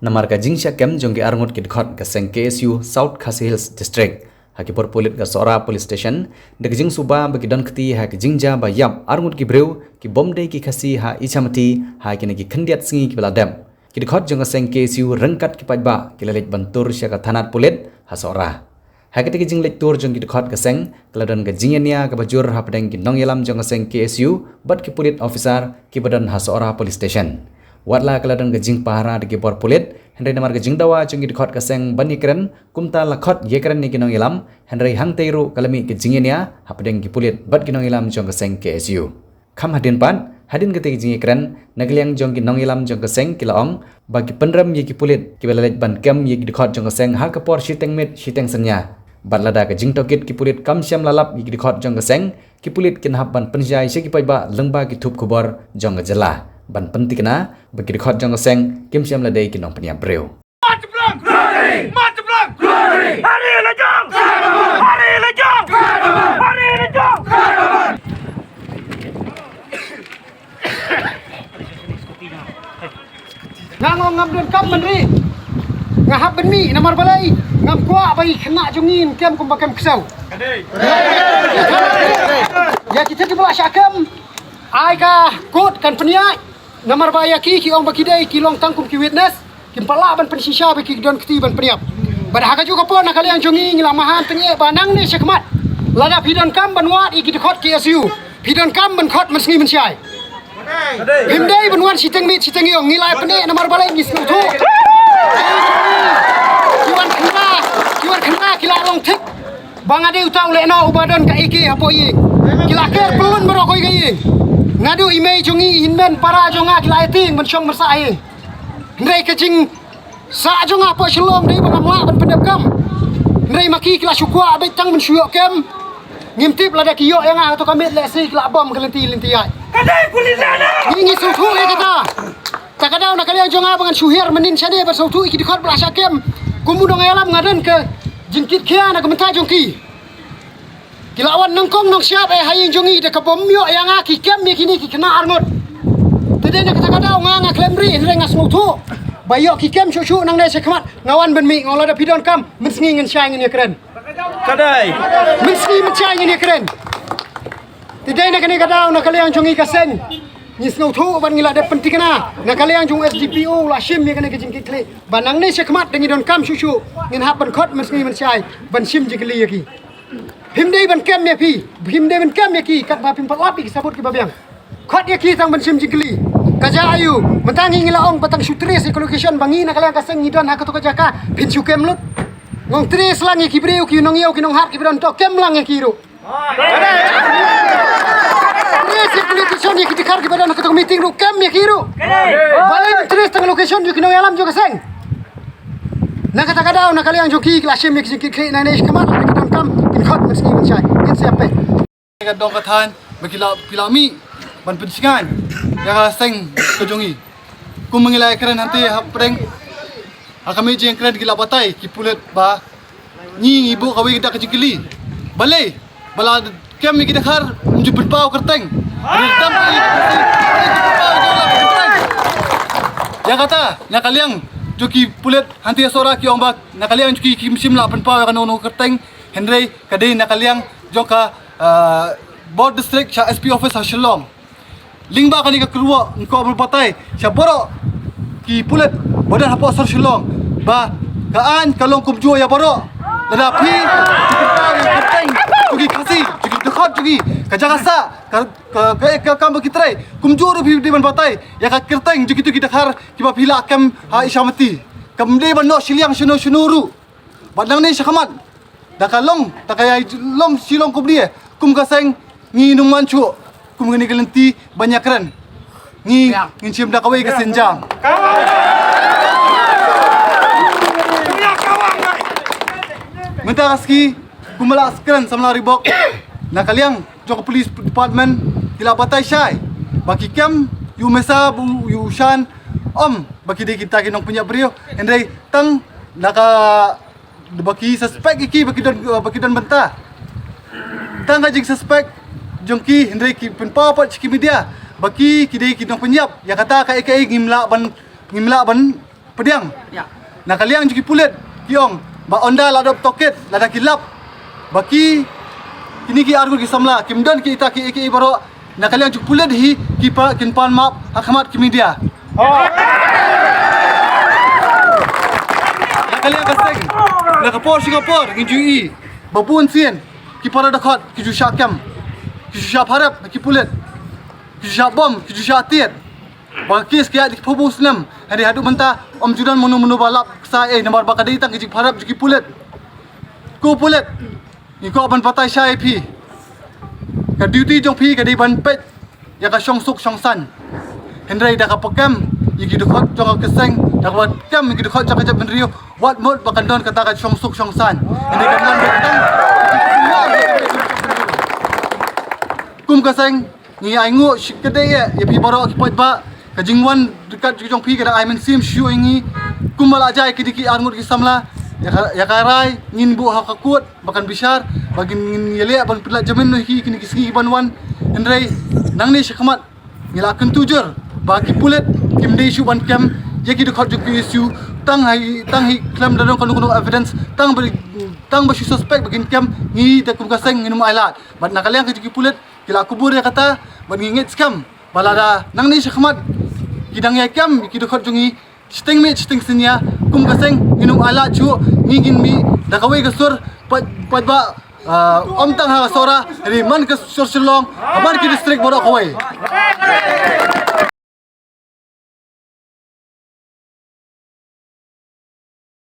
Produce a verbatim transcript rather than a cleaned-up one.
Namar ka jingshah kem jong ki arngut ki dkhot ka seng K S U South Khasi Hills District ha ki bor pulit ka Sohra Police Station da ka jingsuba ba ki don kti ha ka jingjia ba ïap arngut ki briew ki bym dei ki Khasi ha Ichamati ha kine ki khyndiat sngi kiba la dep. Ki dkhot jong ka seng K S U ryngkat ki paidbah ki la leit ban tur sha ka thanat pulit ha Sohra. Ha kata ka jingleit tur jong ki dkhot ka seng ka la don ka jingïania kaba jur hapdeng ki nongïalam jong ka seng K S U bad ki pulit officer kiba don ha Sohra Police Station. Watla ka la don ka jingpahara da ki bor pulit, hynrei namar ka jingdawa jong ki dkhot ka seng ban ïakren, kumta la khot ïakren ïa ki nongïalam, hynrei hangtei ruh ka la mih ka jingïania hapdeng ki pulit bad ki nongïalam jong ka seng K S U. Kham hadien pat, hadien kata ka jingïakren, na ka liang jong ki nongïalam jong ka seng ki la ong ba ki pynrem ïa ki pulit kiba la leit ban kem ïa ki dkhot jong ka seng ha ka por shiteng miet shiteng synñia. Bad lada ka jingtohkit ki pulit kam shym la lap ïa ki dkhot jong ka seng, ki pulit kin hap ban pynshai sha ki paidbah lyngba ki thup khubor jong ka jylla ban pynthikna ba ki dkhot jong ka seng kim shym la dei ki nongpynïap briew. Mat Jeplang! Glory! Mat Jeplang! Glory! Hari Lajong! Hari Lajong! Hari Lajong! Nga ngong ngam don kam ban ri. Nga hap ban mih namar balei? Ngam kwah ba i khynnah jong ngi kem kumba kem ksew. Ïa kita kiba la shah kem, ai ka kot kan pynïaid. Namar ba ïa ki ki ong ba ki dei ki long tang kum ki witness, kim pat lah ban pynshisha ba ki don kti ban pynïap. Bad ha kajuh ka por na ka liang jong ngi ngi la maham tyngeh ba nangne shakhmat, lada phi don kam ban wad ïa ki dkhot K S U, phi don kam ban khot mynsngi mynshai. Phim dei ban wan shiteng miet shiteng ïong, ngi la ïa pyneh namar balei? Ngi sngewthuh ki wan khynnah, ki wan khynnah ki la long thik ba nga dei uta u lehnoh uba don ka A K hapoh ïing. Ki la ker pyllun baroh kawei ka ïing. Naduh i mei jong ngi, i hynmen para jong nga ki la ïa tieng ban shong ban sah ha ïing. Hynrei ka jingsah jong nga hapoh Shillong dei ba ngam lah ban pyndep kam. Hynrei ma ki ki la shu kwah beit tang ban shu ïoh kem. Ngim tip lada ki ïoh ïa nga ha kato ka miet lehse ki la bom ka lynti lynti ïaid. Ka dei pulit lehnoh. Ngi ngi sngewthuh ïa kata. Ta ka daw na ka liang jong nga ba ngan shu hiar mynnin shane ban sngewthuh ïa ki dkhot ba la shah kem. Kum u nongïalam nga don ka jingkitkhia na ka bynta jong ki. Ki la wan nyngkong nyngshap eh ha ïing jong ngi da kaba ym ïoh ïa nga ki kem ïa kine ki khynnah arngut. Te dei na kata ka daw nga nga khlem ri hynrei nga sngewthuh ba ïoh ki kem shuh shuh nangne shakhmat nga wan ban mih, nga ong lada phi don kam mynsngi ngin shai ngin ïakren. Ka dei. Mynsngi mynshai ngin ïakren. Te dei na kane ka daw na ka liang jong ngi ka seng, ngi sngewthuh bad ngi la dep pynthikna na ka liang jong u S D P O u la shim ïa kane ka jingkitkhlieh ba nangne shakhmat da ngi don kam shuh shuh ngin hap ban khot mynsngi mynshai ban shim jingkylli ïa ki. Phim dei ban kem ïa phi, phim dei ban kem ïa ki katba phim pat lap ïa ki sabut kiba biang. Khot ïa ki tang ban shim jingkylli. Ka jia aiu? Mynta ngi ngi la ong ba tang shu trace ïa ka location ba ngi na ka liang ka seng ngi don ha kato ka jaka, phin shu kem lut? Ngong trace lang ïa ki briew, ki nongïew ki nonghat kiba don to, kem lang ïa ki ruh. Trace ïa ka location ïa ki dkhar kiba don ha kato ka meeting ruh, kem ïa ki ruh. Balei trace tang location ïa ki nongïalam jong ka seng? Na kata ka daw na ka liang jong ki ki la shim ïa ki jingkitkhlieh nangne shakhmat, ki don kam kin khot mynsngi mynshai. Ngin sa ïa peit. Ka dong ka thaiñ ba ki la, ki la mih ban pynshngaiñ ïa ka seng ka jong ngi. Kum ma ngi la ïakren hangtei hapdeng ha ka mih jingkren ki la batai ki pulit ba ngi ngi buh kawei ka dak ka jingkylli. Balei ba la kem ïa ki dkhar ym ju pynpaw kyrteng? Ri tam ki, ri tam ki, ri tam ki kyrteng. Ïa kata na ka liang jong ki pulit hangtei Sohra ki ong ba na ka liang jong ki kim shym la pynpaw ïa kano kano kyrteng. Hynrei ka dei na ka liang jong ka, ah, Bor District sha S P office ha Shillong. Lyngba kane ka kyrwoh nga kwah ban batai sha baroh ki pulit ba don hapoh sor Shillong ba ka aiñ ka long kumjuh ïa baroh. Lada phi, phi pynpaw ïa ki kyrteng jong ki Khasi, jong ki dkhot jong ki, ka jaka sah, ka, ka, ka, ka kam ba ki trei, kumjuh ruh phi dei ban batai ïa ka kyrteng jong kito ki dkhar kiba phi la kem ha Ichamati. Kam dei ban noh shiliang shano shano ruh. Bad nangne shakhmat da ka long, da ka ïa long shilong kumne, kum ka seng ngi nung man shuh kum kane ka lynti ban ïakren. Ngi ngin shim da kawei ka sienjam. Mynta ka sngi kum ba la kren samla Reebok na ka liang jong ka police department ki la batai shai ba ki kem ïa u Mesa bad ïa u Shan, ym ba ki dei kita ki nongpynïap briew, hynrei tang da ka ba ki suspect ïa ki ba ki don, ba ki don bynta. Tang ka jingsuspect jong ki hynrei ki pynpaw pat sha ki media ba ki, ki dei ki nongpynïap. Ïa kata kaei kaei ngim lah ban, ngim lah ban Pdiang. Na ka liang jong ki pulit ki ong ba ynda la dep tohkit lada ki lap ba ki, kine ki arngut ki samla kim don kita ki, ki baroh, na ka liang jong ki pulit hi ki pan, kin pan map ha khmat ki media. Na ka liang ka seng, na ka por sha ka por ngin ju ïohi ba bun sien ki para dkhot ki ju shah kem, ki ju shah pharep ki pulit, ki ju shah bom, ki ju shah tied. Ba ka case ka ïaid da ki phew snem, hynrei haduh mynta ym ju don mano mano ba lap sa ei, namar ba ka dei tang ka jingpharep jong ki pulit. Ko pulit, ngi kwah ban batai shai ïa phi. Ka duty jong phi ka dei ban peit ïa ka shongsuk shongsaiñ. Hynrei da kaba kem ïa ki dkhot jong ka seng, da kaba kem ïa ki dkhot jong ka jaitbynriew, wat mut ba kan don kata ka shongsuk shongsaiñ. Hynrei kan don ba tang kum ka seng, ngi ainguh shikatdei ïa phi baroh ki paidbah. Ka jingwan ryngkat jong phi ka dang ai mynsiem shuh ïa ngi. Kumba la jia ïa kine ki arngut ki samla, ïa ka, ïa ka rai ngin buh ha ka kot ba kan bishar, ba ngin, ngin ïaleh ban pyllait jamin noh ïa ki kine ki sngi ki ban wan. Hynrei nangne shakhmat ngi la kyntu jur ba ki pulit kim dei shuh ban kem ïa ki dkhot jong ki KSU, tang ha, tang hi khlem da don kano kano evidence, tang ba, tang ba shu suspect ba kin kem, ngi da kum ka seng ngin ym ailad. Bad na ka liang ka jong ki pulit ki la kubur ïa kata, bad ngi ngeit skhem ba lada nangne shakhmat ki dang ïai kem ki dkhot jong ngi shiteng miet shiteng sñiaw, kum ka seng ngin ym ailad shuh, ngi ngin mih da kawei ka sur, paid, paidbah, ah, ym tang ha ka Sohra, hynrei man ka Sur Shillong, man ki district baroh kawei.